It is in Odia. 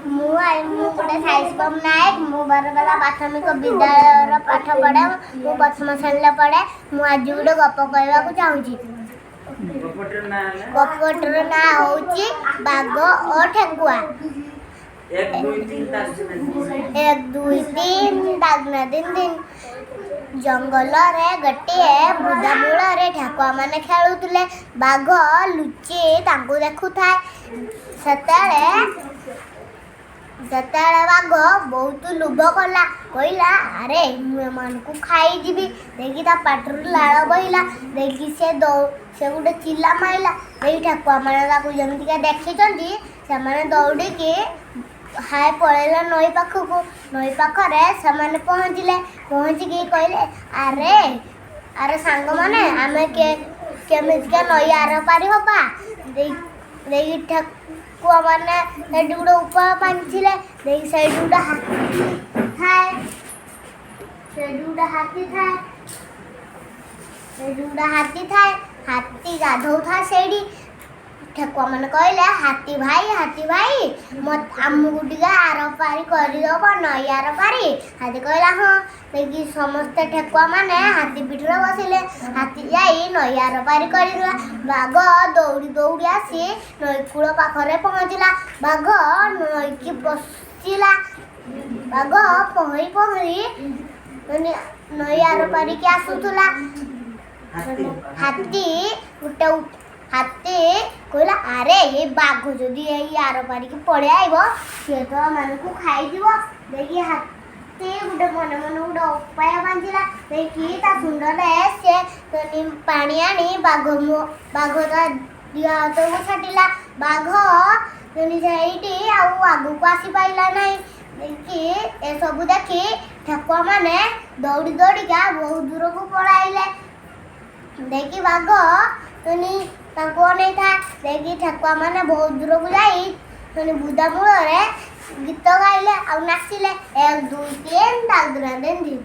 ମୁଁ ଗୋଟେ ସାଇଶୁଭମ ନାୟକ। ମୁଁ ବରଗଲା ପ୍ରାଥମିକ ବିଦ୍ୟାଳୟର ପାଠ ପଢ଼େ। ମୁଁ ପ୍ରଥମ ଶ୍ରେଣୀରେ ପଢ଼େ। ମୁଁ ଆଜି ଗୋଟେ ଗପ କହିବାକୁ ଚାହୁଁଛି। ଗପଟିର ନାଁ ହେଲା? ଗପଟିର ନାଁ ହେଉଛି ବାଘ ଓ ଠେକୁଆ। 1 2 3 ଦାଗ। 1 2 3 ଦାଗନା ଦିନ ଦିନ। ଜଙ୍ଗଲରେ ଗୋଟିଏ ବୁଦା ମୂଳରେ ଠେକୁଆମାନେ ଖେଳୁଥିଲେ। ବାଘ ଲୁଚି ତାଙ୍କୁ ଦେଖୁଥାଏ। ସେତେବେଳେ ବାଘ ବହୁତ ଲୋଭ କଲା। କହିଲା, "ଆରେ, ମୁଁ ଏମାନଙ୍କୁ ଖାଇଯିବି।" ଦେଖି ତା ପାଟିରୁ ଲାଳ ବହିଲା। ଦେଖି ସେ ଗୋଟେ ଚିଲା ମାରିଲା। ଦେଖି ଠେକୁଆମାନେ ତାକୁ ଯେମିତିକା ଦେଖିଛନ୍ତି, ସେମାନେ ଦୌଡ଼ିକି ହାୟ ପଳେଇଲା ନଈ ପାଖକୁ। ନଈ ପାଖରେ ସେମାନେ ପହଞ୍ଚିଲେ। ପହଞ୍ଚିକି କହିଲେ, "ଆରେ ଆରେ ସାଙ୍ଗମାନେ, ଆମେ କେମିତିକା ନଈ ଆର ପାରି ହବା?" ଦେଇକି ଠେକୁଆମାନେ ସେଇଠି ଗୋଟେ ଉପାୟ ପାଞ୍ଚିଲେ। ଦେଇକି ସେଇଠି ଗୋଟେ ହାତୀ ଥାଏ। ସେଇଠି ଗୋଟେ ହାତୀ ଥାଏ। ସେଇଠି ଗୋଟେ ହାତୀ ଥାଏ। ହାତୀ ଗାଧଉଥାଏ ସେଇଠି। ଠେକୁଆମାନେ କହିଲେ, "ହାତୀ ଭାଇ, ହାତୀ ଭାଇ, ଆମକୁ ଟିକେ ଆର ପାରି କରିଦବ, ନଈ ଆର ପାରି?" ହାତୀ କହିଲା, "ହଁ।" ଦେଖି ସମସ୍ତେ ଠେକୁଆମାନେ ହାତୀ ପିଠିରେ ବସିଲେ। ହାତୀ ଯାଇ ନଈ ଆର ପାରି କରିଦେଲା। ବାଘ ଦୌଡ଼ି ଦୌଡ଼ି ଆସି ନଈ କୂଳ ପାଖରେ ପହଞ୍ଚିଲା। ବାଘ ନଈକି ପଶିଲା। ବାଘ ପହଁରି ପହଁରି ମାନେ ନଈ ଆର ପାରିକି ଆସୁଥିଲା। ହାତୀ। ହାତୀ ଗୋଟେ ହାତୀ କହିଲା, "ଆରେ, ଏଇ ବାଘ ଯଦି ଏଇ ଆର ପାରିକି ପଳେଇ ଆଇବ, ସିଏ ତ ଏମାନଙ୍କୁ ଖାଇଯିବ।" ଦେଖି ହାତୀ ଗୋଟେ ମନେ ମନେ ଗୋଟେ ଉପାୟ ପାଞ୍ଚିଲା। ଦେଖି ତା ଶୁଣ୍ଡରେ ସେ ପାଣି ଆଣି ବାଘ ତା ଦିହ ହାତକୁ ଛାଟିଲା। ବାଘ ସେଇଠି ଆଉ ଆଗକୁ ଆସିପାରିଲା ନାହିଁ। ଦେଖି ଏସବୁ ଦେଖି ଠେକୁଆମାନେ ଦୌଡ଼ି ଦୌଡ଼ିକା ବହୁତ ଦୂରକୁ ପଳାଇଲେ। ଦେଖି ବାଘ ତୁନି ତାଙ୍କୁ ଅନେଇଥାଏ। ଦେଖି ଠେକୁଆମାନେ ବହୁତ ଦୂରକୁ ଯାଇ ତୁନି ବୁଦା ମୂଳରେ ଗୀତ ଗାଇଲେ ଆଉ ନାଚିଲେ, 1 2 3 ଦାଗ ଦିନ ଦିନ।